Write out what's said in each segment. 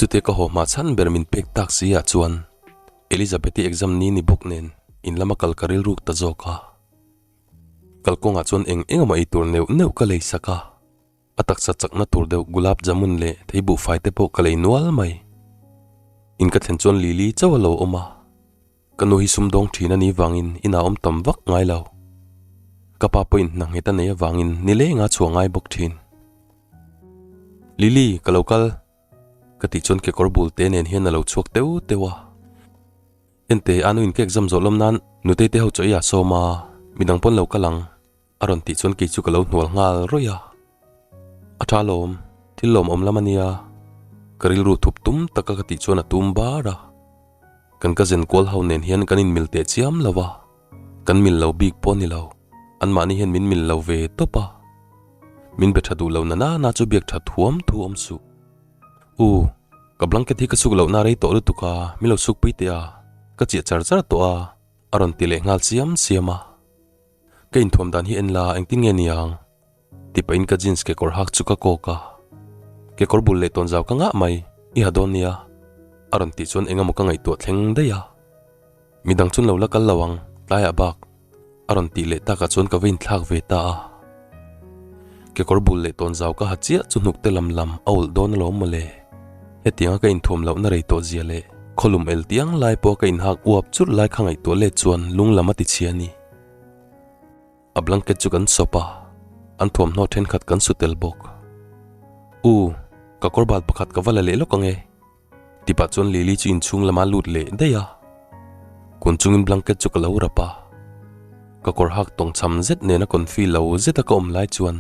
Chutia ka haw hma chhan ber min pek tak si ah chuan Elizabeth-i exam ni ni bawk nen in lama kal ka rilruk ta zawk a. Kalkawngah chuan eng eng emaw ei tur neuh neuh ka lei sak a, a taksa chakna tur deuh gulab jamun leh thei buhfai te pawh ka lei nual mai. In ka thlen chuan Lily chauh a lo awm a, ka nu hi sumdawng thin a nih vangin inah awm tam vak ngai lo. Ka pa pawhin hna nghet a nei avangin nileng a chhuah ngai bawk thin. Lily, ka lo kal. Ka tih chuan kekawr bul te nen hian a lo chhuak teuh teuh a. Ente, a nuin cake zam zawh lawm nan nutei te ho chaw ei ah sawm a, midang pawn lo kal ang, a rawn tih chuan kei chu ka lo hnual nghal rawih a. A tha lawm, thil lawmawm lam a nia, ka rilru thup tum taka ka tih chuan a tum bar a. Kan ka zen kual ho nen hian kan inmil teh chiam lo a, kan mil lo bik pawh a ni lo, anmahni hian min mil lo ve tawp a. Min be tha duh lo na na chu biak tha thuam thu awm suh. U, ka blanket hi ka suk lohna rei tawh lutuk a, min lo suk pui teh a, ka chiah char char tawh a, a rawn ti leh nghal chiam chiam a. Ka inthuam dan hi en la, engtin nge niang? Ti pahin ka jeans kekawr hak chu ka kawk a. Kekawr bul leh tawn zau ka ngah mai, i ha dawn nia, a rawn tih chuan engemaw ka ngaihtuah thleng daih a. Midang chuan lo la kal lo ang, tlaiah bak, a rawn tih leh takah chuan ka va inthlak ve ta a. Kekawr bul leh tawn zau ka ha chiah chu hnuk te lam lam a ulh dawn alawm mawle. Hetianga ka inthuam lohna rei tawh zia leh khawlum el tiang lai pawha ka inhak uap churh lai kha ngaihtuah let chuan lung lam a ti chhia a ni. A blanket chu kan sawp a, an thuamhnaw thenkhat kan su tel bawk. U, ka kawr bal pakhat ka va la leh lawk ang e. Tipah chuan Lily chu inchhung lama lut leh daih a, kun chungin blanket chu ka lo rap a. Ka kawr hak tawng cham zet nena confi lo zeta ka awm lai chuan,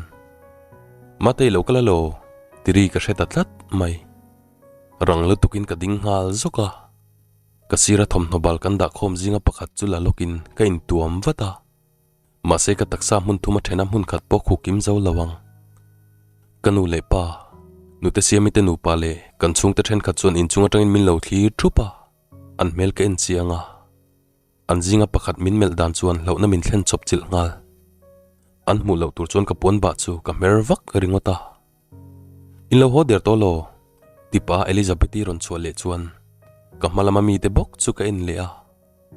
Matei lo kal alo? ti ri ka hre ta tlat mai. Rang lutukin ka ding nghal zawk a, ka sira thawmhnaw bal kan dah khawm zinga pakhat chu la lawkin ka intuam vat a. Mahse ka taksa hmun thum a thena hmun khat pawh khuh kim zo lo ang. Ka nu leh pa, nute siami te nupa leh kan chhungte thenkhat chuan inchung atangin min lo thlir thup a, an hmel ka en chiang a. An zinga pakhat min melh dan chuan hlauhna min thlen chawp chilh nghal. An hmuh loh tur chuan ka puan bah chu ka hmer vak ringawt a. In lo haw der tawh law? Tipa Elizabeth-i rawn chhuah leh chuan ka hma lama mite bawk chu ka en leh a,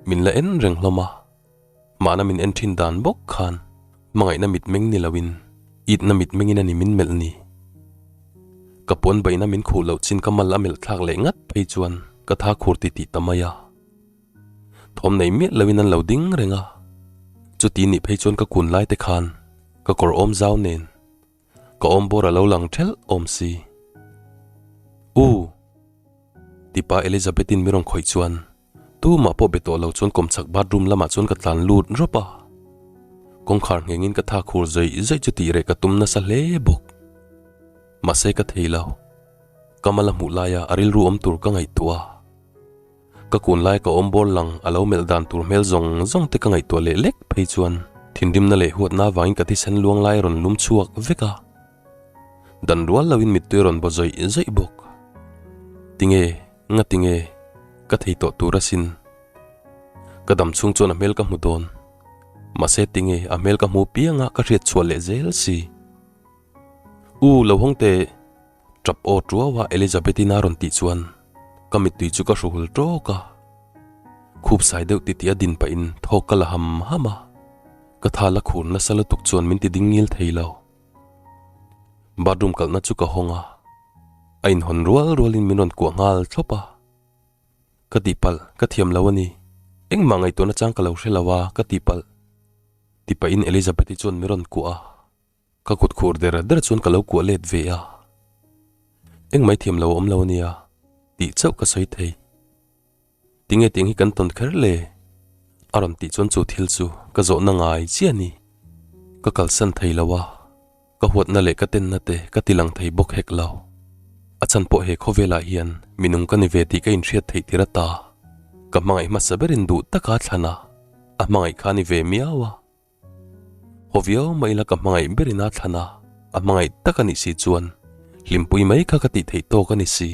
min la en reng hlawm a. Mahna min en thin dan bawk khan hmangaihna mitmeng ni loin itna mitmengin a ni min melh ni. Ka puan baihna min khuh loh chin ka mal a melh thlak leh ngat phei chuan ka tha khur ti tih ta mai a. Thawm nei miah loin an lo ding reng a. Chuti nih phei chuan ka kun lai te khan ka kawr awm zau nen ka awm bawr a lo lang thelh awm si. U! Tipa Elizabeth-in mi rawn khawih chuan Tumah pawh be tawh lo chuan kawmchhak bathroom lamah chuan ka tlan lut rawp a. Kawngkhar nghengin ka tha khur zawih zawih chu tih reh ka tum nasa hle bawk. Mahse ka thei lo. Ka mal a hmuh laia a rilru awm tur ka ngaihtuah a. Ka kun lai ka awm bawr lang a lo melh dan tur hmel zawng zawng te ka ngaihtuah leh lek phei chuan thinrimna leh huatna avangin ka thisen luang lai a rawn lum chhuak vek a. Dan rual loin mittui a rawn baw zawih zawih bawk. Tinge? Nga tinge? Ka thei tawh tur asin. Ka dam chhung chuan a hmel ka hmu dawn. Mahse tinge a hmel ka hmu pianga ka hriat chhuah leh zel si. U lo hawng teh tap aw tuau a Elizabeth-in a rawn tih chuan ka mittui chu ka hruhul tawk a. Khup sai deuh titih a din pahin thawk ka la ham ham a. Ka tha la khur nasa lutuk chuan min ti ding ngil thei lo. Bathroom kalhna chu ka hawng a. A inhawn rual rualin min rawn kuah nghal thlawp a. Ka tihpalh, ka thiam lo a ni. Engmah ngaihtuahna chang ka lo hre lo a, ka tihpalh. Ti pahin Elizabeth-i chuan min rawn kuah a. Ka kut khur der der chuan ka lo kuah let ve a. Engmah i thiam lo a awm lo a nia, tih chauh ka sawi thei. Tinge tiang hi kan tawn kher le? A rawn tih chuan chu thil chu ka zawhna ngai chiah a ni. Ka kalsan thei lo a, ka huatna leh ka tenna te ka ti lang thei bawk hek lo. A chhan pawh he khawvelah hian minung ka ni ve tih ka inhriat theih tir ata ka hmangaih hmasa berin duh taka thlan a, a hmangaih kha a ni ve miau a. Haw viau mai ila ka hmangaih berin a thlan a, a hmangaih tak a nih si chuan hlimpui mai kha ka tih theih tawk a ni si.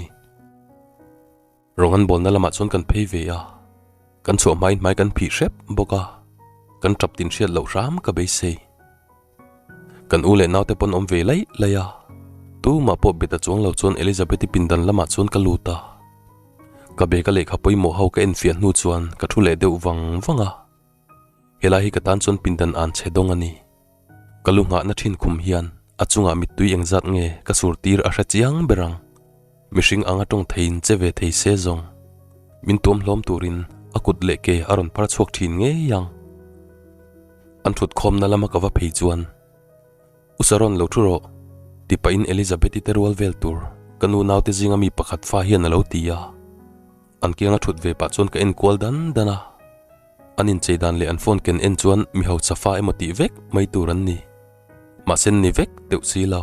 Rawng an bawlna lamah chuan kan phei ve a, kan chhuah hmain hmai kan phih hrep bawk a, kan tap tin hriat loh hram ka beisei. Kan u leh naute pawn awm ve laih laih a, Tumah pawh be ta chuang lo chuan Elizabeth-i pindan lamah chuan ka lut a. Ka bag-a lehkha pawimawh ho ka enfiah hnu chuan ka thu leh deuh vang vang a. Helai hi ka tan chuan pindan an chhe dawng a ni. Ka lu nghahna thin khum hian a chungah mittui engzat nge ka sur tir a hre chiang ber ang. Mihring anga tawng theiin che ve thei se zawng. Min tuam hlawm turin a kut leh ke a rawn phar chhuak thin ngei ang. An thut khawmna lama ka va phei chuan, U Saron lo thu rawh, ti pahin Elizabeth-i te rual vel tur ka nu naute zinga mi pakhat fa hian a lo ti a. An kianga thut ve pah chuan ka en kual dan dan a. An inchei dan leh an phone ken en chuan mi hausa fa emaw tih vek mai tur an ni. Mahse an ni vek deuh si lo.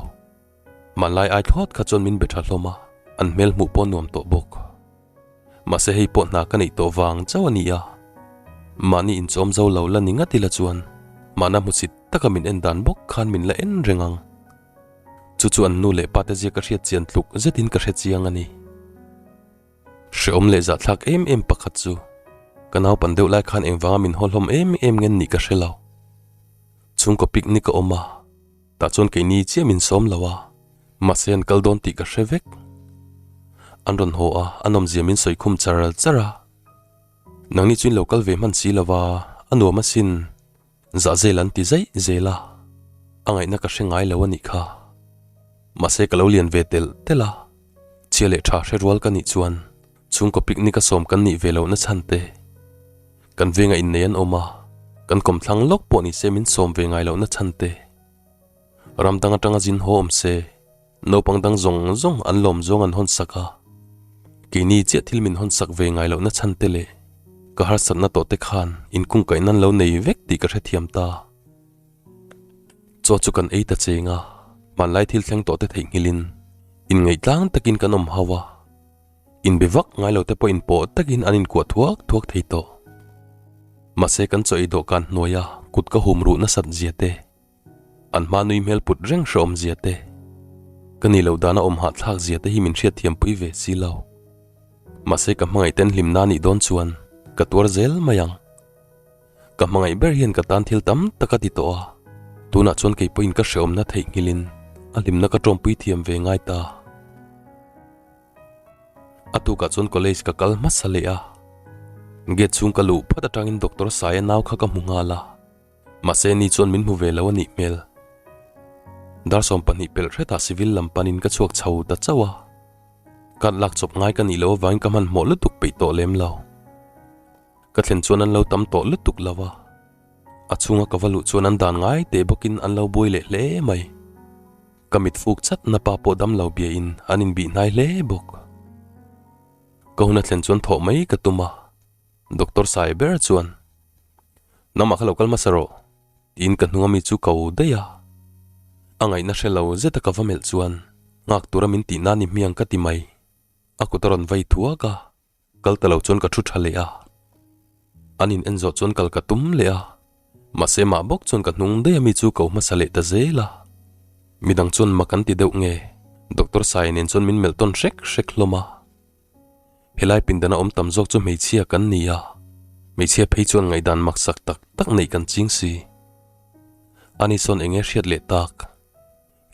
Hmanlai ai thlawt kha chuan min be tha hlawm a, an hmel hmuh pawh nuam tawh bawk. Mahse hei pawh hna ka neih tawh vang chauh a ni a, mahni inchawm zo lo la ni ngat ila chuan mahna hmusit taka min en dan bawk khan min la en reng ang. Chu chu an nu leh pa te zia ka hriat chian tluk zetin ka hre chiang a ni. Hreawm leh zahthlak em em pakhat chu ka naupan deuh lai khan engvanga min haw hlawm em em ngen nih ka hre lo. Chhungkaw picnic a awm a. Tah chuan keini chiah min sawm lo a, mahse an kal dawn tih ka hre vek. An rawn haw a, a nawmzia min sawi khum char char a. Nangni chu in lo kal ve hman si lo va, a nuam asin, zah zel an ti zaih zel a, a ngaihna ka hre ngai lo a nih kha. Mahse ka lo lian ve telh telh a, chhia leh tha hre rual ka nih chuan chhungkaw picnic a sawm kan nih ve lohna chhan te, Kan venga innei an awm a, kan kawmthlang lawk pawh ni se min sawm ve ngai lohna chhan te. Ram dang atanga zin haw awm se, naupang dang zawng zawng an lawm zawng an hawn sak a. Keini chiah thil min hawn sak ve ngai lohna chhan te leh ka harsatna tawh te khan inkungkaih nan lo nei vek tih ka hrethiam ta. Chaw chu kan ei ta cheng a, hmanlai thil thleng tawh te theihnghilhin inngaih tlang takin kan awm ho a. Inbe vak ngai lo te pawh inpawh takin an inkuah thuak thuak thei tawh. Mahse kan chaw ei dawhkan hnuaia kut ka hum ruh nasat zia te, an hma nui hmel put reng hreawm zia te, ka ni lo dana awm hahthlak zia te hi min hriatthiam pui ve si lo. Mahse ka hmangaih ten hlimna nih dawn chuan ka tuar zel mai ang. Ka hmangaih ber hian ka tan thil tam tak a ti tawh a, tunah chuan kei pawhin ka hreawmna theihnghilhin a hlimna ka tawmpui thiam ve ngai ta. A tukah chuan college ka kal hmasa leh a, gate chhung ka luh phat atangin Doctor Saia nau kha ka hmu nghal a, mahse ni chuan min hmu ve lo a nih hmel. Dar 20 pelh hretah civil lam panin ka chhuak chho ta chauh a, card lak chawp ngai ka nih loh avangin ka hmanhmawh lutuk peih tawh lem lo. Ka thlen chuan an lo tam tawh lutuk lo a, a chhunga ka va luh chuan an dan ngai teh bawkin an lo buai leh hle mai. Ka mit fuk chat na pa pawh dam lo bia in an inbih hnai hle bawk. Ka hun a thlen chuan thawh mai ka tum a, Doctor Sai ber chuan, Nangmah kha lo kal hmasa rawh, tiin ka hnung ami chu ko daih a. A ngaihna hre lo zeta ka va melh chuan nghak tura min tih nan i hmiang ka ti mai. A kut a rawn vai thuak a. Kal ta lo chuan ka thu tha leh a, an in en zawh chuan kal ka tum leh a, mahse mah bawk chuan ka hnung daih a mi chu ko hmasa leh ta zel a, midang chuan mak an ti deuh nge Doctor Sai nen chuan min melh tawn hrek hrek hlawm a, helai pindana awm tam zawk chu hmeichhia kan ni a, hmeichhia phei chuan ngaihdan maksak tak tak neih kan ching si. Ani sawn enge hriat leh tak,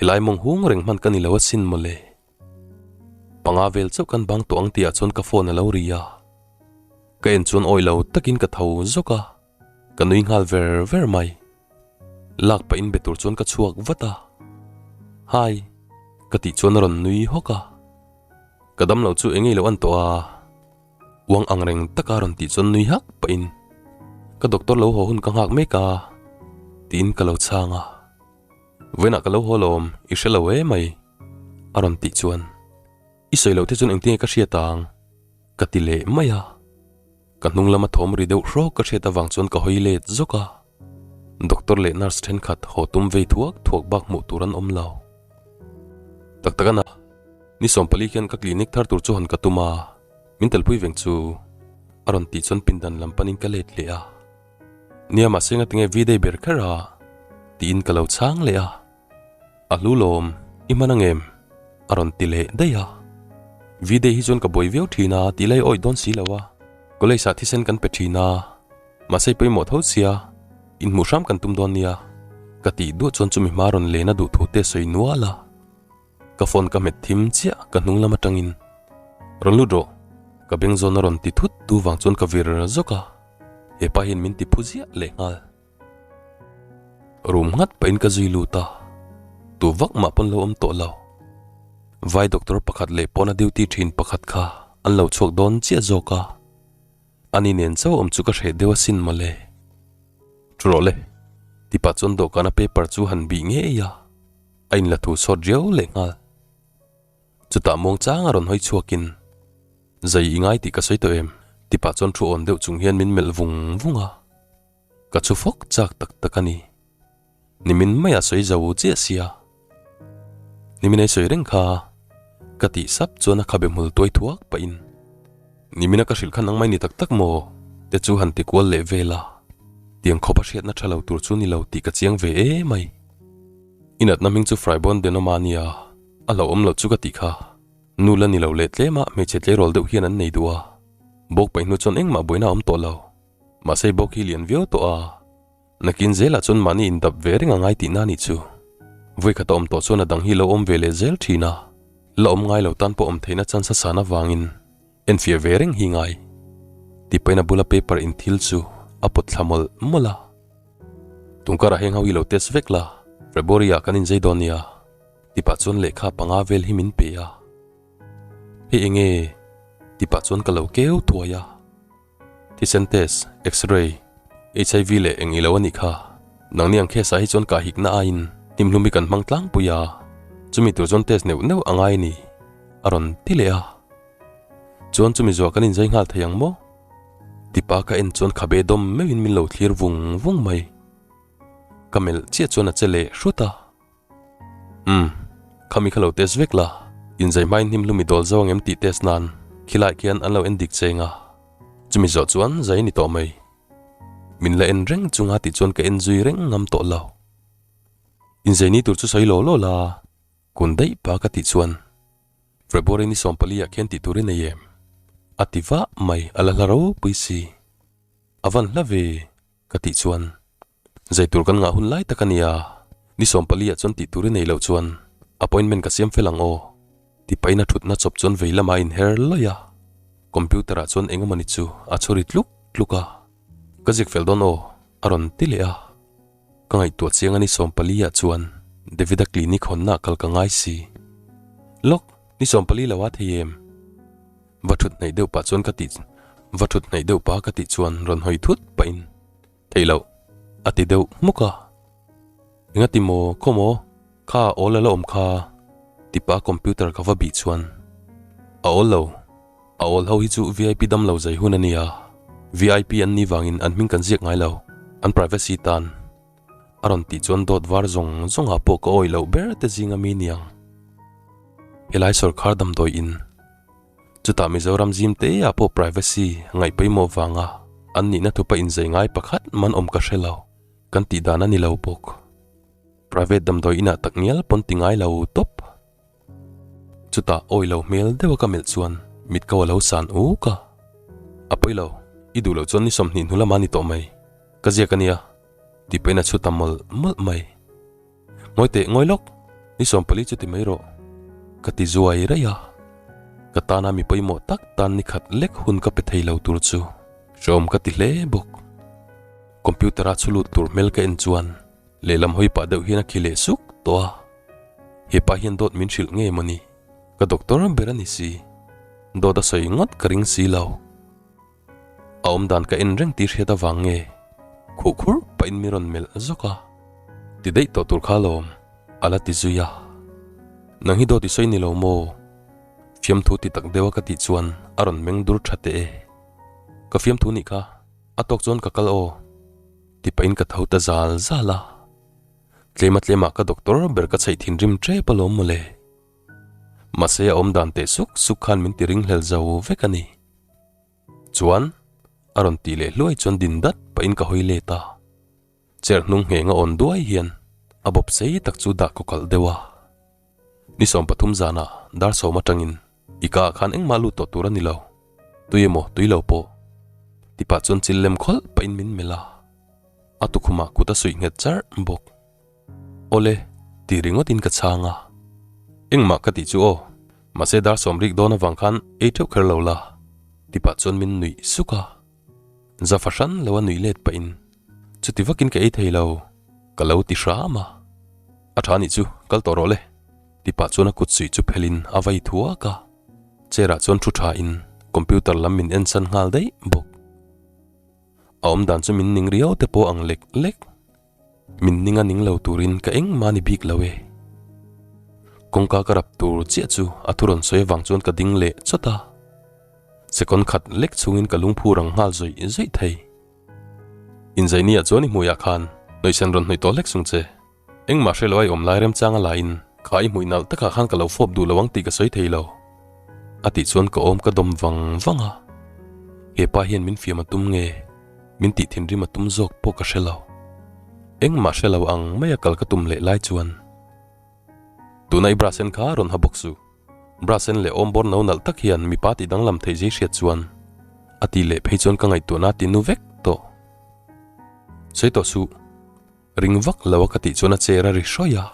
helai mawng hung reng hman ka ni lo asin mawle. Panga vel chauh kan bang tawh ang tihah chuan ka phone a lo ri a, ka en chuan awi lo takin ka tho zawk a, ka nui nghal ver ver mai. Lak pah in be tur chuan ka chhuak vat a, Hi ka tih chuan a rawn nui hawk a, ka dam lo chu eng nge lo an tawh a, uang ang reng taka rawn tih chuan nui hak pah in ka doctor lo haw hun ka nghak mek a tiin ka lo chhang a, vawiinah ka lo haw lawm i hre lo e mai. A rawn tih chuan, I sawi loh te chuan engtin nge ka hriat ang? ka ti leh mai a. Ka hnung lama thawm ri deuh hrawk ka hriat avang chuan ka hawi let zawk a. Doctor leh nurse thenkhat haw tum vei thuak thuak bak hmuh tur an awm lo. Tak tak ana, ni 14 khian ka clinic thar tur chu hawn ka tum a, min telpui veng chu a rawn tih chuan pindan lam panin ka let leh a. Nia mahse ngatinge V-day ber kher a? tiin ka lo chhang leh a. A hlu lawm, i hman ang em? A rawn ti leh daih a. V-day hi chuan ka buai viau thin a, tih lai awih dawn si lo a. College ah thisen kan pe thin a, mahse i pawimawh tho sia, inhmuh hram kan tum dawn nia, ka tih duah chuan chumi hma rawn len a duh thu te a sawi nual a. Ka phone ka hmet thim chiah ka hnung lam atangin rawn lut rawh ka beng zawn a rawn ti thut tu vang chuan ka vir zawk a, hepa hian min ti phu ziah leh nghal. Room nghat pahin ka zui lut a, tu vak mah pawn lo awm tawh lo. Vai doctor pakhat leh pawna duty thin pakhat kha an lo chhuak dawn chiah zawk a, ani nen chauh awm chu ka hreh deuh asin mawle. Thu rawh le, ti pah chuan dawhkana paper chu han bih ngei a, a inla thu sawt riau leh nghal. Chutah muangchang a rawn hawi chhuakin, Zai i ngai tih ka sawi tawh em? ti pah chuan thu awn deuh chung hian min melh vung vung a. Ka chhu fawk chak tak tak a ni. Nimin maia sawi zo chiah sia. Nimin ei sawi reng kha ka tih sap chuan a khabe hmul tuai thuak pahin Nimina ka hrilh khan ang mai ni tak tak maw? te chu han ti kual leh vel a. Tiang khawp a hriatna tha lo tur chu ni lo tih ka chiang ve emai. I natna hming chu Fraibawn Denawma nia, a hlauhawm loh chu ka tih kha. Nu la ni lo leh tlema hmeichhe tleirawl deuh hian an nei duh a. Bawk paih hnu chuan engmah buaina a awm tawh lo. Mahse bawk hi lian viau tawh a. Nakin zelah chuan mahni indap ve reng a ngai tihna a nih chu. Vawikhat a awm tawh chuan a dang hi lo awm ve leh zel thin a, la awm ngai lo tan pawh awm theihna chance a san avangin enfiah ve reng hi ngai. Tipain a bula paper in thil chu a pawt thla mawlh mawlh a. Tungkarah heng ho hi lo test vek la, February ah kan inzei dawn nia. Tipah chuan lehkha panga vel hi min pe a. Hei enge? Tipah chuan ka lo keu thuai a. Thisen test, X-ray, HIV leh eng ilo a nih kha. Nangni ang case ah hi chuan kah hikna aiin hnimhlum hi kan hmang tlangpui a, chumi tur chuan test neuh neuh a ngai a ni, a rawn ti leh a. Chuan chumi zuah kan inzai nghal thei ang maw? Tipa ka en chuan khabe dawm meuhin min lo thlir vung vung mai. Ka melh chiah chuan a che leh hrut a. Umm, khami kha lo test vek la, inzai hmain hnim hlumi dawl zo ang em tih test nan khilai khian an lo en dik cheng a, chumi zawh chuan zai ni tawh mai. Min la en reng chunga tih chuan ka en zui reng ngam tawh lo. Inzai ni tur chu sawi law law la, kun daih pa ka tih chuan February ni 14 ah khian tih tur i nei em? A ti vah mai, a la hla ropui si. A van hla ve ka tih chuan. Zai tur kan ngah hun lai tak a nia, ni 14 ah chuan tih tur i nei loh chuan appointment ka siam fel ang aw, ti pahin a thutna chawp chuan vei lamah a inher lawih a, computer ah chuan eng emawni chu a chhuri tluk tluk a, ka zik fel dawn aw a rawn ti leh a, ka ngaihtuah chiang a ni 14 ah chuan David-a clinic hawnna ah kal ka ngai si. Lawk, ni 14 lo a thei em? Va thut hnaih deuh pah chuan ka tih va thut hnaih deuh pah ka tih chuan rawn hawi thut pahin. Theih loh, a ti deuh hmuk a. Engati maw, khaw maw, kha a awl a la awm kha, tipa computer ka va bih chuan. A awl lo, a awl ho hi chu vip dam lo zai hun a nia, vip an ni vangin an hming kan ziak ngai lo, an privacy tan. A rawn tih chuan dawt var zawng zawngah pawh ka awih loh ber te zinga mi niang. Helai sawrkhar damdawi in. Chutah Mizoram zim te ah pawh privacy ngaih pawimawh vanga an nihna thupa inzei ngai pakhat man awm ka hre lo, kan tih dan a ni lo bawk. Private damdawi inah tak ngial pawn ti ngai lo tawp. Chutah awi lo hmel deuha ka melh chuan mit ko a lo san uk a. A pawi lo, i duh loh chuan ni 20 hnu lamah a ni tawh mai, ka ziak a nia, tih pahin a chhu ta mawlh mawlh mai. Ngawi teh, ngawi lawk, ni 14 chu ti mai rawh, ka ti zuai raih a. Ka tana mi pawimawh tak tan ni khat lek hun ka pe thei lo tur chu hrehawm ka ti hle bawk. Computer a chhu lut tur hmel ka en chuan lehlam hawi pah deuh hian a khi leh suk tawh a. Hepa hian dawt min hrilh nge mawni? Ka doctor ber a ni si. Dawt a sawi ngawt ka ring si lo. A awm dan ka en reng tih hriat avang nge khuh khur pahin mi rawn melh zawk a, ti daih tawh tur kha alawm, a la ti zui a. Nang hi dawt i sawi ni lo maw? Fiamthu ti tak deuha ka tih chuan a rawn meng dur tha teh e. Ka fiamthu nih kha, a tawk chuan ka kal aw, ti pahin ka tho ta zal zal a. Tlema tlemah ka doctor ber ka chheih thinrim tep alawm mawle. Mahse a awm dan teh suk suk khan min ti ringhlel zo vek a ni. Chuan, a rawn tih leh hluai chuan din dat pahin ka hawi let a. Chair hnung ngheng a awn duai hian a bawp sei tak chu dah kaw kalh deuh a. Ni 13 zanah dar sawm atangin i ka ah khan engmah lut tawh tur a ni lo, tui emaw tui lo pawh. Tipah chuan chil lem khawlh pahin min melh a. A tukhumah kut a suih nghet charh bawk. Awle, tih ringawtin ka chhang a. Engmah ka tih chu aw, mahse dar sawm rik dawn avang khan ei theuh kher lo la, ti pah chuan min nuih suk a. Za fahran lo a nuih let pahin, Chuti vakin ka ei thei lo, ka lo ti hram a. A tha nih chu, kal tawh rawh le, ti pah chuan a kut suih chu phelhin a vai thuak a. Chair ah chuan thu tha in computer lam min en san nghal daih bawk. A awm dan chu min ning riau te pawh ang lek lek. Min ning a ning lo turin ka engmah ni bik lo e. Kawngka ka rap tur chiah chu a thu rawn sawi avang chuan ka ding leh chawt a. Second khat lek chungin ka lungphu rang nghal zawih zawih thei. Inzaini ah chuan i hmuiah khan hnawihsen rawn hnawih tawh hlek sung che. Engmah hre lo a i awm lai remchang a laiin kha i hmuih nalh takah khan ka lo fawp duh lo ang tih ka sawi thei lo. A tih chuan ka awm ka dawm vang vang a. He pa hian min fiam a tum nge? Min tih thinrim a tum zawk pawh ka hre lo. Engmah hre lo ang mai a kal ka tum leh lai chuan tuna i bra sen kha rawn ha bawk suh. Bra sen leh awm bawr no nalh tak hian mipa tih danglam theih zai hriat chuan a tih leh phei chuan ka ngaihtuahna a ti nu vek tawh. Sawi tawh suh. Ring vak lo a ka tih chuan a chair a ri hrawih a.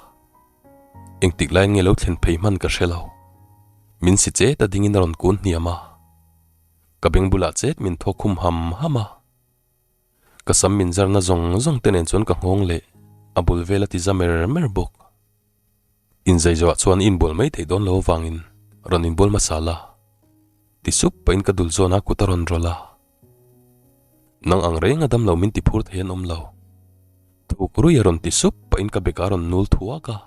Engtik laiin nge lo thlen phei hman ka hre lo. Min si chet a dingin a rawn kun hniam a. Ka beng bulah chet min thaw khum ham ham a. Ka sam min zarna zawng zawng te nen chuan ka nghawng leh a bul vel a ti za mer mer bawk. Inzai zawhah chuan i inbual mai theih dawn lo avangin rawn inbual hmasa la. Ti sup pahin ka dul zawn a kut a rawn rawlh a. Nang ang reng a dam lo min ti phur thei an awm lo. Thuk rui a rawn ti sup pahin ka bek a rawn nul thuak a.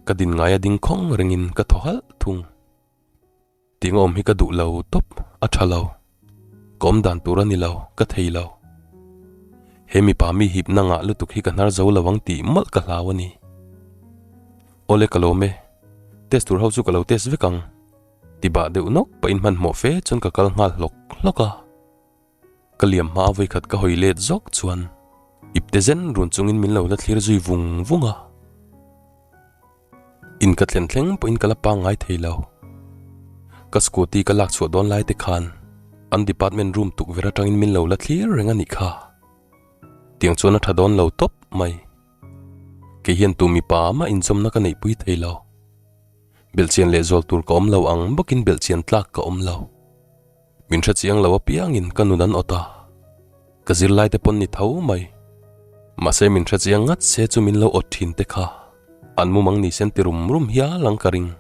Ka din ngai a ding khawng rengin ka thaw halh thung. Ting awm hi ka duh lo tawp, a tha lo. Ka awm dan tur a ni lo, ka thei lo. He mipa mi hipna ngah lutuk hi ka hnar zo lo ang tih mawlh ka hlau a ni. Awle ka lawm e, test tur ho chu ka lo test vek ang. Ti bah deuh nawk pahin hmanhmawh fe chuan ka kal nghal hlawk hlawk a. Ka liam hma vawikhat ka hawi let zawk chuan ipte zen run chungin min lo la thlir zui vung vung a. In ka thlen thleng pawhin ka la pangngai thei lo. Ka scooty ka lak chhuah dawn lai te khan an department room tukverh atangin min lo la thlir reng a nih kha. Tiang chuan a tha dawn lo tawp mai. Kei hian tu mipa mah inzawmna ka neihpui thei lo. Belhchian leh zawl tur ka awm lo ang bawkin belhchian tlak ka awm lo. Min hre chiang lo apiangin ka nun an awt a, ka zirlai te pawn ni tho mai. Mahse min hre chiang ngat se chu min lo awt thin te kha an mumang ni sen ti rum rum hial ang ka ring.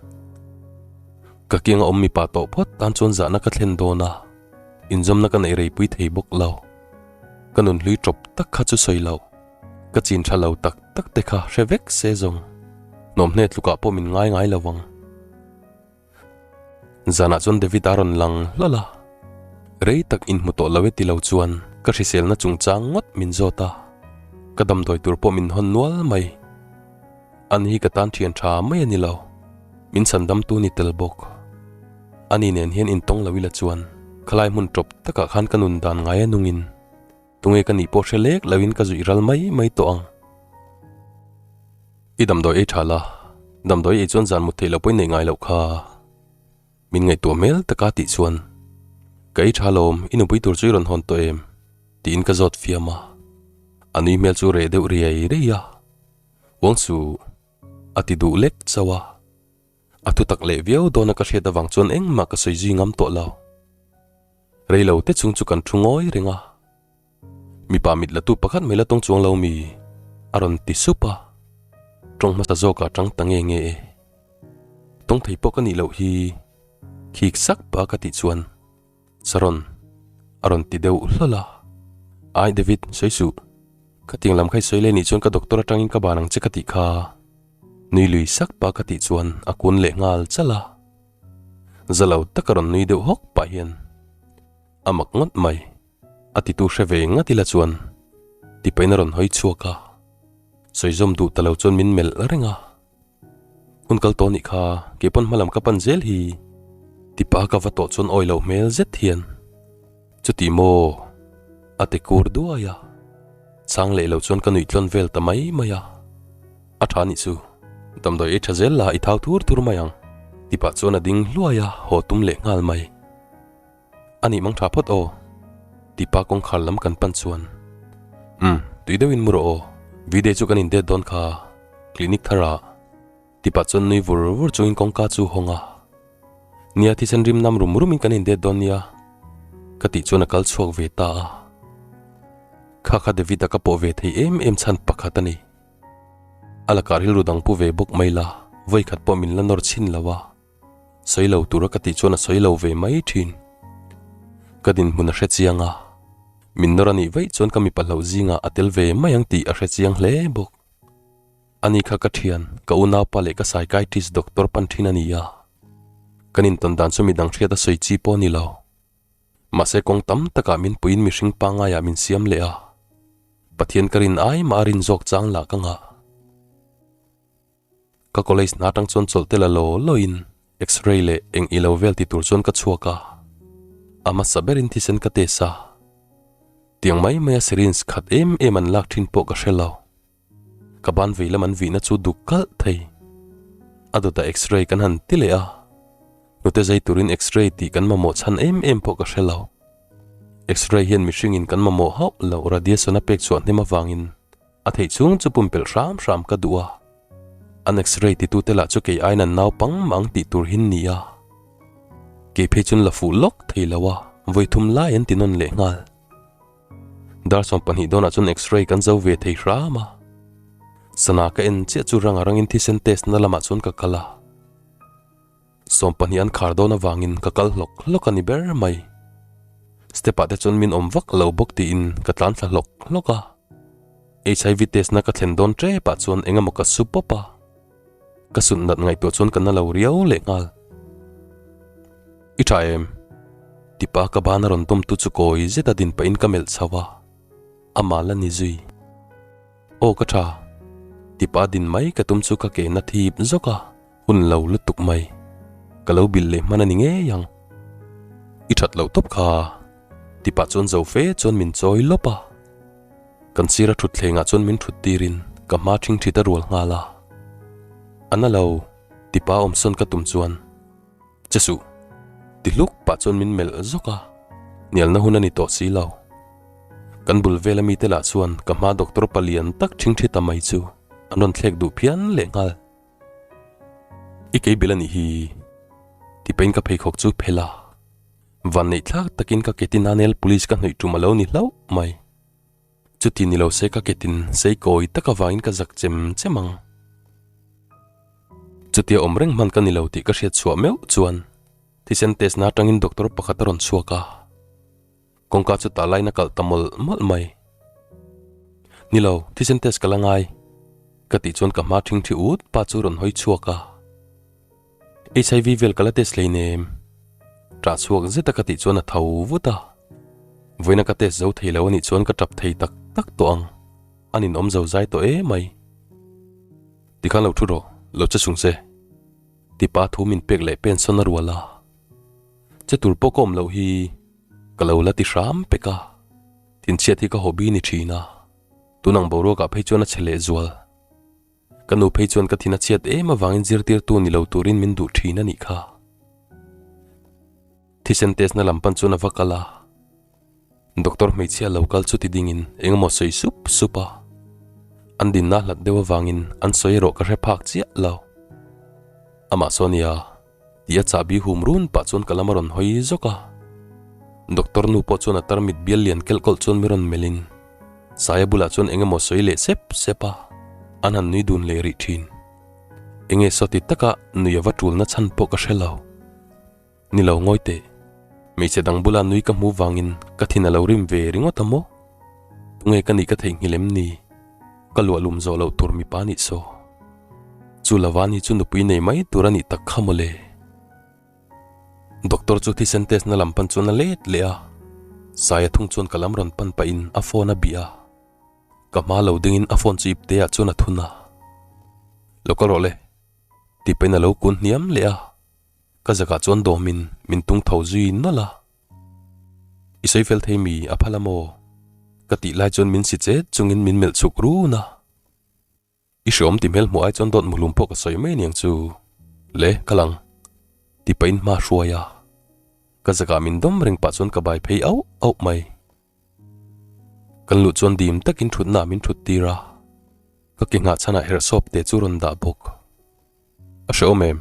Ka kianga awm mipa tawh phawt tan chuan zahna ka thlen dawn a, inzawmna ka neih reipui thei bawk lo. Ka nun hlui tawp tak kha chu sawi loh. Ka chin tha lo tak tak te kha hre vek se zawng. Hnawmhne tlukah pawh min ngai ngai lo ang. Zanah chuan David a rawn lang hlawlh a, rei tak inhmu tawh lo e ti lo chuan ka hriselna chungchang ngawt min zawt a, ka damdawi tur pawh min hawn nual mai. Ani hi ka tan thian tha mai a ni lo, min chhan damtu ni tel bawk. Ani nen hian intawng lo ila chuan khalai hmun tawp takah khan ka nun dan ngai a nungin tunge ka nih pawh hre lek loin ka zuih ral mai mai tawh ang. I damdawi ei tha la, damdawi ei chuan zan mut theih loh pawhin nei ngai loh kha. Min ngaihtuah hmel taka tih chuan, Ka ei tha lawm, i nupui tur chu i rawn hawn tawh em? tiin ka zawt fiam a. A nui hmel chu reh deuh riai riai a, Uang chu a ti duh lek chauh a. A thutak leh viau dawna ka hriat avang chuan engmah ka sawi zui ngam tawh lo. Rei lo te chung chu kan thu ngawi reng a. Mipa mit la tu pakhat mai la tawng chuang lo mi? A rawn ti sup a. Tawng hmasa zawk ah tang ta nge nge e. Tawng thei pawh ka nih loh hi khik sak pa ka tih chuan Saron a rawn ti deuh hlawl a. Ai David, sawi suh. Khatiang lam kha i sawi leh nih chuan ka doctor atangin ka ban ang che ka tih kha. Nui lui sak pa ka tih chuan a kun leh nghal chal a. Za lo taka rawn nui deuh hawk pah hian a mak ngawt mai. A titu hre ve ngat ila chuan tipain a rawn hawi chhuak a, sawi zawm duh ta lo chuan min melh reng a. Hun kal tawh nih kha kei pawn hmalam ka pan zel hi tipa ka va tawh chuan awi loh hmel zet hian chuti maw a ti kur duai a, chang leh lo chuan ka nuih tlawn vel ta mai mai a. A tha nih chu, damdawi ei tha zel la i thau thur thur mai ang tipah chuan a ding hluai a, haw tum leh nghal mai. A nih mang tha phawt aw, tipa kawngkhar lam kan pan chuan Umm, tui deuhin mu rawh aw, V-day chu kan indet dawn kha, clinic thar ah. Tipah chuan nui vur vur chungin kawngka chu hawng a. Nia thisen rim nam rum rumin kan indet dawn nia ka tih chuan a kal chhuak ve ta a. Kha kha David-a ka pawh ve thei em em chhan pakhat a ni. A lakah rilru dang pu ve bawk mai la, vawikhat pawh min la nawr chhin lo a. Sawi lo tura ka tih chuan a sawi lo ve mai thin. Ka dinhmun a hre chiang a, min nawr a nih vaih chuan ka mipa hlauh zingah a tel ve mai ang tih a hre chiang hle bawk. Ani kha ka thian, ka unaupa leh ka psychiatrist doctor pan thin a ni a. Kan intawn dan chu midang hriat a sawi chi pawh a ni lo. Mahse kawng tam takah min puiin mihring pangaiah min siam leh a. Pathian ka rin ai mah a rin zawk chang lah ka ngah. Ka college hna atang chuan chawlh te la law lawin x-ray leh eng ilo vel ti tur chuan ka chhuak a. A hmasa berin thisen ka test a. Tiang mai maia syringe khat em em an lak thin pawh ka hre lo. Ka ban vei lam an vihna chu duk kalh thei. A dawtah x-ray kan han ti leh a. Hnute zai turin x-ray tih kan mamawh chhan em em pawh ka hre lo. X-ray hian mihringin kan mamawh hauh loh radiation a pek chhuah hnem avangin a theih chhung chu pumpelh hram hram ka duh a. An x-ray titute lah chu kei aiin an naupang mah ang tih tur hin ni a. Kei phei chuan la fuh lawk thei lo a, vawi thum lai an ti nawn leh nghal. Dar 12 dawnah chuan x-ray kan zo ve thei hram a. Sana ka en chiah chu ranga rangin thisen test na lamah chuan ka kal a. 12 an khar dawn avangin ka kal hlawk hlawk a ni ber mai. Step ah te chuan min awm vak lo bawk tiin ka tlan thla hlawk hlawk a. HIV test na ka thlen dawn tep ah chuan eng emaw ka su pawp a. Ka sut nat ngaihtuah chuan ka na lo riau leh nghal. I tha em? Tipa ka ban a rawn dawm tu chu kawi zet a din pahin ka melh chho a, a mal a ni zui. Aw ka tha. Tipa din mai ka tum chu ka ke na thip zawk a, hun lo lutuk mai. Ka lo bilh leh hman a ni ngei ang. I that loh tawp kha. Tipa chuan zo fe chuan min chawi lawp a. Kan sira thutthlengah chuan min thut tirin ka hma thingthit a rual nghal a. A na lo, tipa awmsawn ka tum chuan, Che suh, ti hluk pah chuan min melh zawk a, hnialna hun a ni tawh si lo. Kan bul vela mite lah chuan ka hma doctor palian tak thingthi ta mai chu an rawn thlek duh phian leh nghal. I kei bil a nih hi, ti pahin ka pheikhawk chu phelh a. Vanneih thlak takin ka ketin a nail polish ka hnawih tum a lo ni hlauh mai. Chuti ni lo se ka ketin sei kawi tak avangin ka zak chem chem ang. Chutia awm reng hman ka ni lo tih ka hriat chhuah meuh chuan thisen test na atangin doctor pakhat a rawn chhuak a. Kawngka chu tah laiin a kalh ta mawlh mawlh mai. Ni lo, thisen test ka la ngai ka tih chuan ka hma thingthi ut pa chu rawn hawi chhuak a. HIV vel ka la test hleinem. Ṭah chhuak zeta ka tih chuan a tho vut a. Vawiina ka test zo thei lo anih chuan ka ṭap thei tak tak tawh ang. A ninawm zo zai tawh emai. Tikhan lo ṭhu rawh, lo che chung che. Tipa thu min pek leh pensawn a rual a. Che tur pawh ka awm loh hi ka lo la ti hram pek a. Thinchhiat hi ka hobby ni ṭhin a. Tunang boruakah phei chuan a che lehzual. Ka nu phei chuan ka thin a chhiat em avangin zirtirtu ni lo turin min duh thin a nih kha. Thisen test na lam pan chuan a va kal a. Doctor hmeichhia lo kal chu ti dingin engemaw sawi sup sup a. An dinna hlat deuh avangin an sawi erawh ka hre phak chiah lo. Amah saw nia. Tih a chahbi hum run pah chuan ka lam a rawn hawi zawk a. Doctor nu pawh chuan a tarmit bial lian kelh kawlh chuan mi rawn melh in Saia bulah chuan eng emaw sawi leh sep sep a, an han nui dun leh rih thin. Enge sawti taka nui a va tulna chhan pawh ka hre lo. Ni lo ngawi teh. Hmeichhe dang bula nui ka hmu vangin ka thin a lo rim ve ringawt a maw? Tunge ka nih ka theihnghilh em ni? Ka luah lum zawh loh tur mipa nih saw. Chu Lavani chu nupui nei mai tur a nih tak kha mawle. Doctor chu thisen test na lam pan chuan a let leh a, Saia thung chuan ka lam rawn pan pahin a phone a bih a. Ka hma lo dingin a phone chu ipte ah chuan a thun a. Lo kal rawh le, tih pahin a lo kun hniam leh a. Ka zakah chuan dawmin min tung tho zui nawlh a. I sawi fel thei mi a phal a maw? Ka tih lai chuan min si chet chungin min melh chhuk run a. I hreawm ti hmel hmuh ai chuan dawt muhlum pawh ka sawi mai aniang chu. Le, ka lang. Ti pahin hma hruai a. Ka zakah min dawm reng pah chuan ka bai phei auh auh mai. Kan luh chuan dim takin thutna ah min thut tir a. Ka ke nghah chhanah herhsawp te chu rawn dah bawk. A hrehawm em?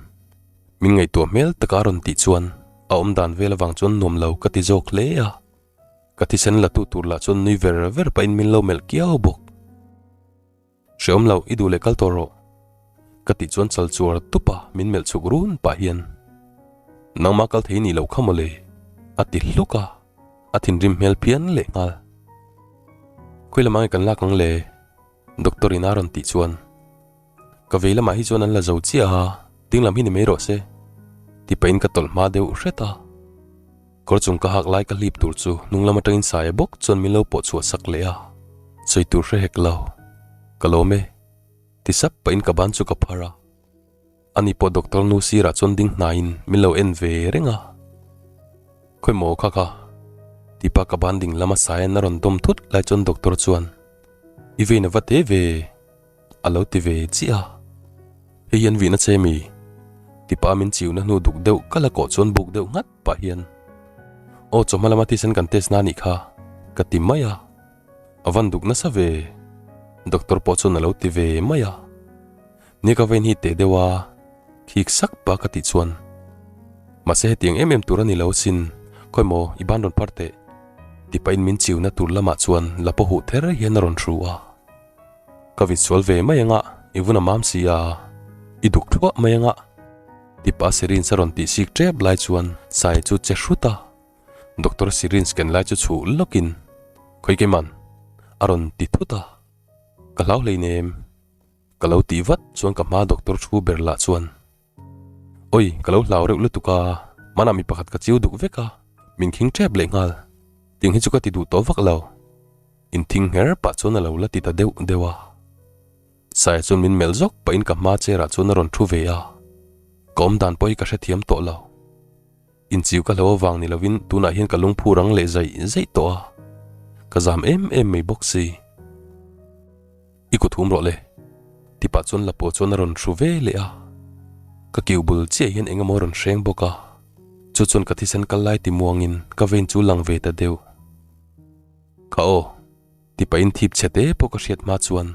Min ngaihtuah hmel taka a rawn tih chuan a awm dan vel avang chuan nuam lo ka ti zawk hle a. Ka thisen la tu tur lah chuan nui ver ver pahin min lo melh kiau bawk. Hrehawm lo, i duh leh kal tawh rawh. Ka tih chuan chal chuar tup a min melh chhuk run pah hian Nangmah kal thei nih loh kha mawle a ti hluk a, a thinrim hmel phian leh nghal. Khawi lamah nge kan lak ang le? Doctor in a rawn tih chuan Ka vei lamah hi chuan an la zo chiah a, ding lam hi ni mai rawh se ti pahin ka tawlh hma deuh hret a. Kawr chung ka hak lai ka hlip tur chu hnung lam atangin saia bawk chuan min lo pawh chhuah sak leh a, sawi tur hre hek lo. Ka lawm e ti sap pahin ka ban chu ka phar a. Ani pawh doctor nu sirah chuan ding hnaiin min lo en ve reng a. Khawi maw kha kha tipa ka ban ding lama saian a rawn dawm thut lai chuan doctor chuan I vein a va te ve a lo ti ve chiah a. Hei hian vihna che mi tipa min chiuna hnu duk deuh ka la kawh chuan buk deuh nghat pah hian Aw chawhma lama thisen kan test na anih kha ka ti mai a. A van duk nasa ve doctor pawh chuan a lo ti ve mai a. Ni ka vein hi teh deuh a, khik sak pa ka tih chuan. Mahse hetiang em em tur a ni lo sin, khawi maw i ban rawn phar teh ti pahin min chiuna tur lamah chuan la paw huh ther hian a rawn hru a. Ka vit sual ve mai anga i vun a mam si a, i duk thluah mai anga ti pa syringe a rawn tih sik tep lai chuan Sai chu che hrut a, doctor syringe ken lai chu chhuh lawkin khawi keiman a rawn ti thut a, ka hlau hleinem. Ka lo tih vat chuan ka hma doctor thu ber lah chuan Oi, ka lo hlau reuh lutuk a, hmanah mi pakhat ka chiu duk vek a, min khing tep leh nghal, ting hi chu ka ti duh tawh vak lo. Inthing ngher pah chuan a lo la ti ta deuh deuh a. Saia chuan min melh zawk pahin ka hma chair ah chuan a rawn thu ve a, ka awm dan pawh hi ka hrethiam tawh lo. Inchiu ka hlo avang ni lovin tunah hian ka lungphu rang leh zaih zaih tawh a, ka zam em em mai bawk si. I kut hum rawh le, ti pah chuan lapua chuan a rawn hru ve leh a. Ka kiu bul chiah hian eng emaw a rawn hreng bawk a, chu chuan ka thisen kal lai ti muangin ka vein chu lang ve ta deuh. Kha aw, ti pahin thip chhe te pawh ka hriat hma chuan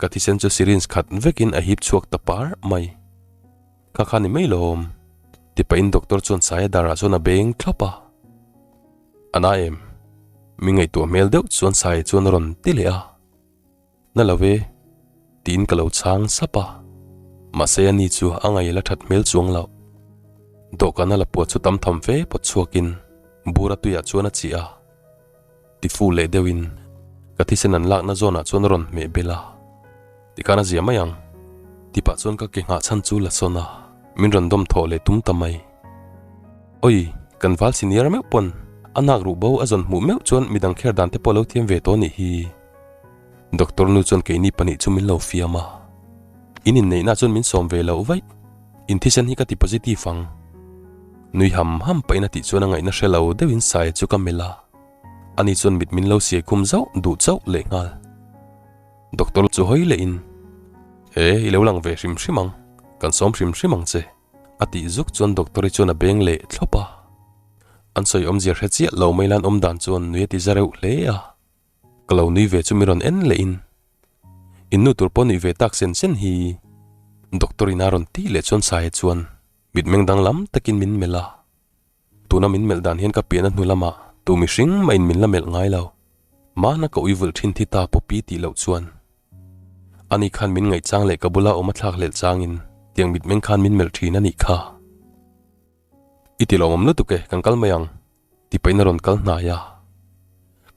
ka thisen chu syringe khat vekin a hip chhuak ta par mai. Kha kha ni mai lawm, ti pahin doctor chuan saia darah chuan a beng thlawp a. A na em? Mi ngaihtuah hmel deuh chuan saia chuan a rawn ti leh a. Na lo e, tiin ka lo chhang sap a. Mahse ani chu a ngaih la that hmel chuang loh. Dawhkan a la puat chu tam tham fe pawt chhuakin bur a tuiah chuan a chih a. Tifu leh deuhin ka thisen an lakna zawnah chuan a rawn hmeh bel a. Tikhan a zia mai ang, ti pah chuan ka ke nghah chhan chu la sawn a, min rawn dawm thawh leh tum ta mai. Oi, kan val senior meuh pawn a nak ruh bo a zawn hmuh meuh chuan midang kher dan te pawh lo thiam ve tawh nih hi. Doctor nu chuan keini pahnih chu min lo fiam a, in inneihna chuan min sawm ve loh vaih, in thisen hi ka ti positive ang. Nui ham ham pahin a tih chuan a ngaihna hre lo deuhin Saia chu ka melh a, ani chuan mit min lo siai khum zauh duh chauh lehnghal. Doctor chu hawi lehin, E, i lo lang ve hrim hrim ang, kan sawm hrim hrim ang che, a tih zuk chuan doctor-i chuan a beng leh thlawp a. An sawi awmzia hre chiah lo mai lan awm dan chuan nui a ti za reuh hle a. Ka lo nui ve chu mi rawn en lehin, In nu tur pawh nuih ve tak sen sen hi, doctor-in a rawn tih leh chuan Saia chuan mitmeng danglam takin min melh a. Tuna min melh dan hian ka pian a hnu lamah tu mihring mahin min la melh ngai lo. Mahna ka ui vulh thin thi ta Poppy tih loh chuan. Ani khan min ngaih chang leh ka bula awm a thlak hlelh changin tiang mitmeng khan min melh thin a nih kha. I ti lawmawm lutuk e, kan kal mai ang ti pahin a rawn kal hnai a.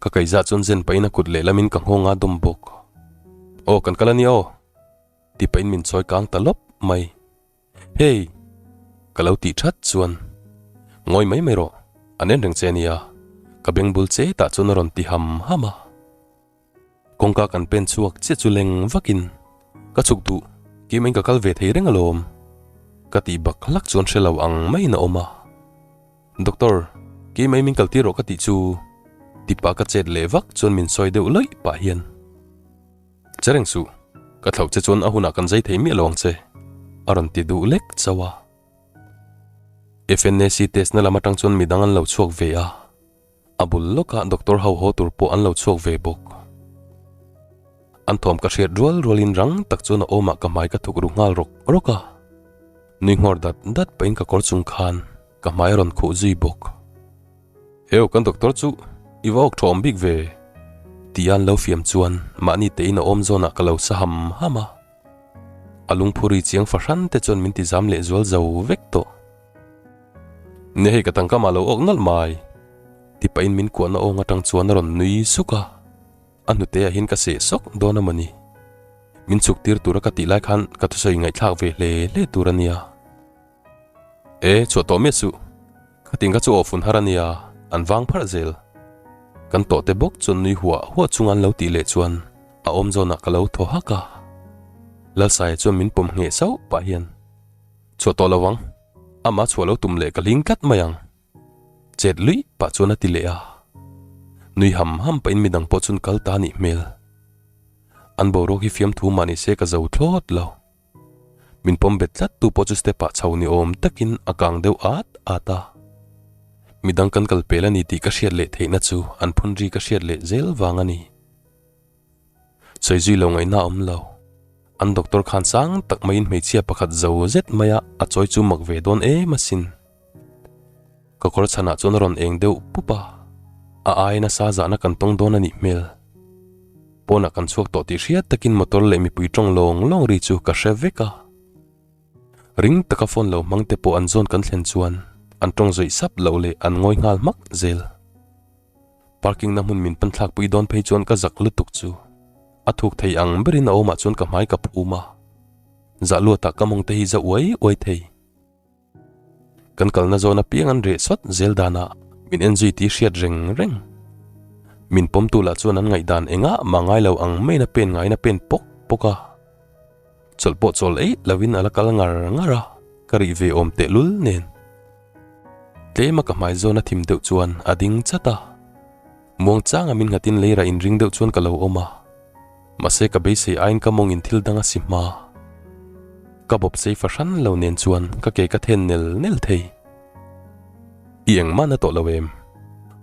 Ka kaihzah chuan zen pahin a kut lehlamin ka nghawng a dawm bawk. Aw kan kal a ni aw ti pahin min chawi kang ta lawp mai. Hey! Ka lo tih that chuan Ngawi mai mai rawh, an en reng che ania, ka beng bul che tah chuan a rawn ti ham ham a. Kawngka kan pen chhuak chiah chu leng vakin ka chhuk duh, keimah in ka kal ve thei reng alawm. Ka tih bak hlak chuan hre lo ang maiin a awm a. Doctor, keimah in min kal tir rawh ka tih chu ti pah ka chet leh vak chuan min sawi deuh lawih pah hian. Che reng suh, ka thlauh che chuan a hunah kan zai thei miah lo ang che, a rawn ti duh lek chauh a. FNAC test na lam atang chuan midang an lo chhuak ve a, a bul lawkah doctor ho haw tur pawh an lo chhuak ve bawk. An thawm ka hriat rual rualin rang tak chuan a awmah ka hmai ka thuk ru nghal rawk rawk a. Nui nghawr dat dat pahin ka kawr chung khan ka hmai a rawn khuh zui bawk. Heu kan doctor chu i va awk tha awm bik ve tia an lo fiam chuan mahni tein a awm zawnah ka lo sa ham ham a. A lungphuri chiang fahran te chuan min ti zam leh zual zo vek tawh. Nia hei ka tangkam ah lo awk nalh mai ti pahin min kuahna awng atang chuan a rawn nui suk a. A hnute ah hian ka seh sawk dawn a mawni. Min chhuk tir tura ka tih lai khan ka thusawi ngaihthlak ve hle hle tur a nia. E, chhuah tawh miah suh. Khatin kha chu aw fun har a nia, an vang pharh zel. Kan tawh te bawk chuan nui huah huah chunga an lo tih leh chuan a awm zawnah ka lo thaw hak a. Lalsaia chuan min pawm ngheh sauh pah hian, Chhuah tawh lo ang, amah chhuah lo tum leh ka hling tlat mai ang. Chet luih pah chuan a ti leh a. Nui ham ham pahin midang pawh chuan kal ta a nih hmel. An boruak hi fiamthu mah ni se ka zo thlawt lo. Min pawm bet tlat tu pawh chu step ah chho ni awm takin a kang deuh at at a. Midang kan kal pel a ni tih ka hriat leh theihna chu an phun ri ka hriat leh zel vang a ni. Sawi zui lo ngaihna a awm lo. An doctor khan sang tak maiin hmeichhia pakhat zo zet maia a chawi chu mak ve dawn em asin. Ka kawr chhanah chuan a rawn eng deuh pup a, a ai nasa zahna kan tawng dawn a nih hmel. Pawnah kan chhuak tawh tih hriat takin motor leh mipui tawng lawng lawng ri chu ka hre vek a. Ring taka phone lo hmang te pawh an zawn kan thlen chuan an tawng zawih sap loh leh an ngawi nghal hmak zel. Parking na hmun min pan thlak pui dawn phei chuan ka zak lutuk chu a thuk thei ang berin a awmah chuan ka hmai ka phum a, zah luatah ka mawng te hi za uai uai thei. Kan kalna zawn apiang an reh sawt zel danah min en zui tih hriat reng reng. Min pawmtu lah chuan an ngaihdan engah mah ngai lo ang maiin a pen ngaiin a pen pawk pawk a. Chawlh pawh chawl eih loin a la kal ngar ngar a, ka rih ve awm tehlul nen. Tlema ka hmai zawn a thim deuh chuan a ding chat a. Muangchanga min nghatin leira inring deuh chuan ka lo awm a. Mahse ka beisei aiin ka mawngin thil dang a si hma. Ka bawp sei fahran lo nen chuan ka ke ka then nel nel thei. I engmah na tawh lo em?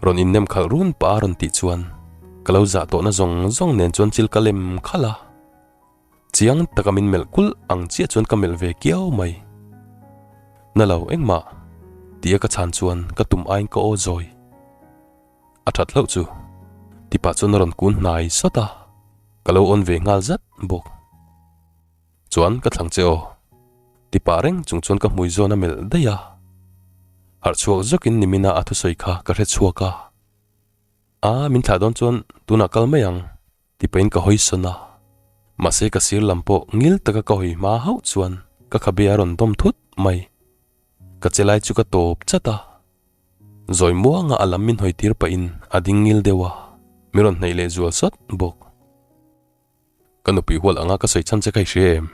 Rawn innem khalh run pah a rawn tih chuan ka lo zah tawhna zawng zawng nen chuan chil ka lem khalh a. Chiang taka min melh kulh ang chiah chuan ka melh ve kiau mai. Na lo engmah tia ka chhan chuan ka tum aiin ka aw zawi. A that hlauh chu ti pah chuan a rawn kun hnai sawt a, ka lo awn ve nghal zat bawk. Chuan ka thlang che aw ti pah reng chung chuan ka hmui zawn a melh daih a. Harh chhuak zawkin nimina a thusawi kha ka hre chhuak a. A min thlah dawn chuan tunah kal mai ang ti pahin ka hawi sawn a. Mahse ka sir lam pawh ngil taka ka hawi hma hauh chuan ka khabe a rawn dawm thut mai. Ka che lai chu ka tawp chat a. Zawi muanga a lam min hawi tir pahin a ding ngil deuh a, min rawn hnaih leh zual sawt bawk. Ka nupui hual anga ka sawi chhan che kha i hria em?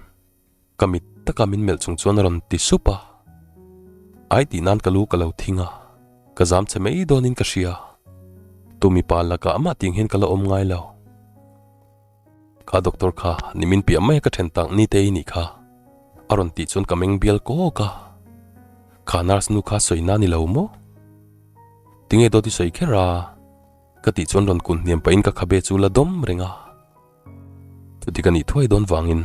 Ka mit taka min melh chung chuan a rawn ti sup a. Ai tih nan ka lu ka lo thing a, ka zam che mai dawnin ka hria. Tu mipa lakah amah tih ang hian ka la awm ngai lo. Kha doctor kha nimin piah mai a ka then tak ni te i nih kha a rawn tih chuan ka meng bial kawk a, kha nurse nu kha sawi na ni lo maw? Tinge dawt i sawi kher a? Ka tih chuan rawn kun hniam pahin ka khabe chu la dawm reng a, chuti ka nih thuai dawn vangin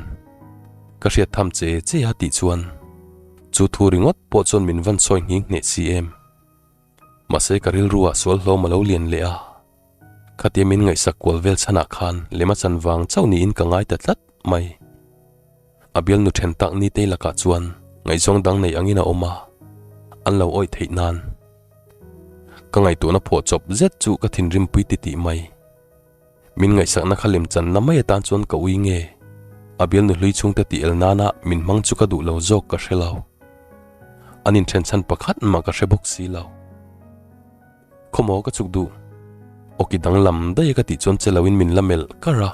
ka hriat tham che che a tih chuan chu thu ringawt pawh chuan min van sawi nghing hneh si em. Mahse ka rilru ah sual hlawm a lo lian leh a. Khatia min ngaihsak kual vel chhanah khan lem a chan vang chauh niin ka ngai ta tlat mai. A bialnu then tak Nitei lakah chuan ngaihzawng dang nei angin a awm a, an lo awih theih nan. Ka ngaihtuahna phawh chawp zet chu ka thinrimpui titih mai. Min ngaihsakna kha lem channa mai atan chuan ka ui nge? A bialnu hlui chhungte tih el nana min hmang chu ka duh lo zawk ka hre lo. An inthen chhan pakhat mah ka hre bawk si lo. Khawmaw ka chuk duh. Awki danglam daih a ka tih chuan che loin min la melh kar a.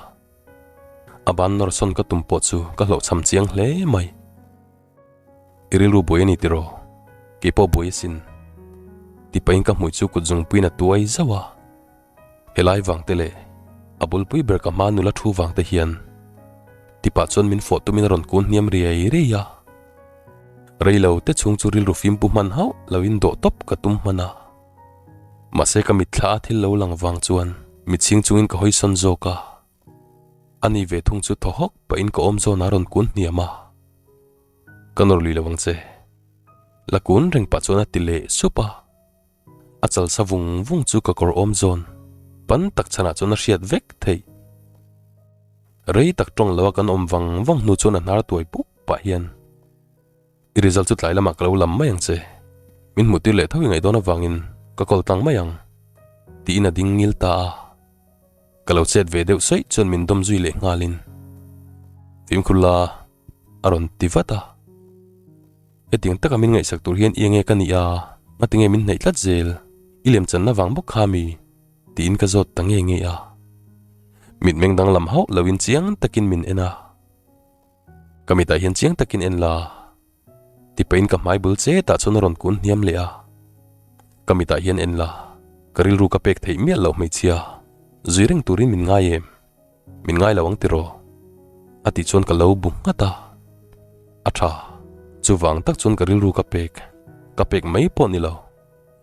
A ban nawr sawn ka tum pawh chu ka hlawhchham chiang hle mai. I rilru buai a ni tiraw? Kei pawh buai asin. Ti pahin ka hmui chu kut zungpuiin a tuai zauh a. Helai vang te leh a bulpui ber ka hma nula thu vang te hian ti pah chuan min fawh tumin a rawn kun hniam riai riai a. Reilo te chhung chu rilru fim pu hman hauh loin dawh tawp ka tum hman a. Mahse ka mitthla a thil lo lang vang chuan mitchhing chungin ka hawi sawn zawk a. Ani ve thung chu thaw hawk pahin ka awm zawn a rawn kun hniam a. Ka nawr lui lo ang che. La kun reng pah chuan a ti leh sup a. A chal sa vung vung chu ka kawr awm zawn pan tak chhanah chuan a hriat vek theih. Rei tak tawng lo a kan awm vang vang hnu chuan a hnar tuai puk pah hian I result chu tlai lamah ka lo lam mai ang che. Min hmuh tir leh tho i ngaih dawn avangin ka call tlang mai ang tiin a ding ngil ta a. Ka lo chet ve deuh saih chuan min dawm zui leh nghalin Fimkhur la a rawn ti vat a. Hetiang taka min ngaihsak tur hian i enge ka nih a, ngatinge min hnaih tlat zel, i lemchanna vang bawk kha mi? tiin ka zawt ta nge nge a. Mitmeng danglam hauh loin chiang takin min en a. Ka mitah hian chiang takin en la, ti pahin ka hmai bul che tah chuan a rawn kun hniam leh a. Ka mitah hian en la, ka rilru ka pek theih miah loh hmeichhia, zui reng turin min ngai em? Min ngai lo ang tiraw? A tih chuan ka lo bu nghat a. A tha, chuvang tak chuan ka rilru ka pek, ka pek mai pawh ni lo.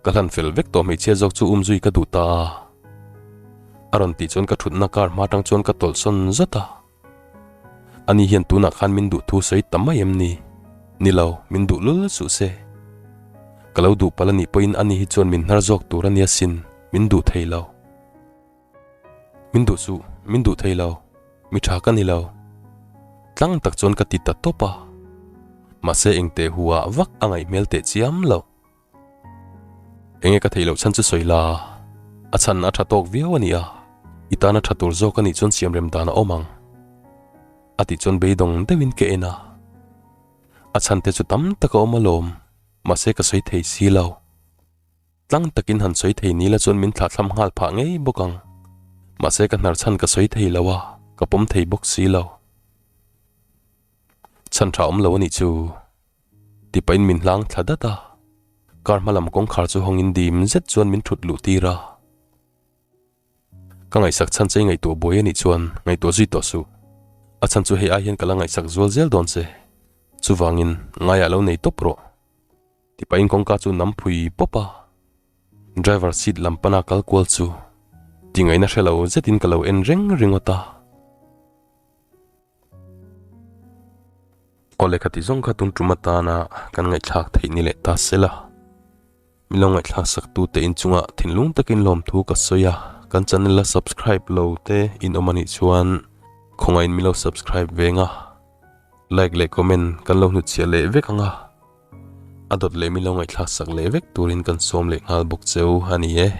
Ka hlan fel vek tawh hmeichhia zawk chu umzui ka duh ta a. A rawn tih chuan ka thutna kar hma tang chuan ka tawlh sawn zat a. Ani hian tunah khan min duh thu sawi ta mai em ni? Ni lo, min duh lul suh se. Ka lo duh palh anih pawhin ani hi chuan min hnar zawk tur a nia sin, min duh thei lo. Min duh suh, min duh thei lo, mi tha ka ni lo. Tlang tak chuan ka ti ta tawp a. Mahse engteh huah vak a ngaih hmel teh chiam lo. Enge ka theih loh chhan chu sawi la, a chhan a tha tawk viau a nia, i tana tha tur zawk a nih chuan siam rem dan a awm ang. A tih chuan beidawng deuhin ka en a, a chhan te chu tam tak a awm alawm, mahse ka sawi thei si lo. Tlang takin han sawi thei ni la chuan min thlahthlam nghal phah ngei bawk ang, mahse ka hnar chhan ka sawi thei lo a, ka pawm thei bawk si lo. Chhan tha awm lo a nih chu. Ti pahin min hlang thla dat a, car hma lam kawngkhar chu hawngin dim zet chuan min thut luh tir a. Ka ngaihsak chhan che i ngaihtuah buai a nih chuan ngaihtuah zui tawh suh. A chhan chu hei ai hian ka la ngaihsak zual zel dawn che. Chuvangin ngaiah lo nei tawp rawh. Ti pahin kawngka chu nam phui pawp a, driver seat lam pana kal kual chu ti ngaihna hre lo zetin ka lo en reng ringawt a. Aw lehkha ti zawng kha tun tum atana kan ngaihthlak theih ni leh ta sela. Min lo ngaihthlak sak tu te inchunga thinlung takin lawmthu ka sawi a, kan channel la subscribe lo te in awm anih chuan khawngaihin min lo subscribe veng a, like leh comment kan lo hnutchhiah leh vek ang a, a dawt leh min lo ngaihthlak sak leh vek turin kan sawm leh nghal bawk cheu a ni e.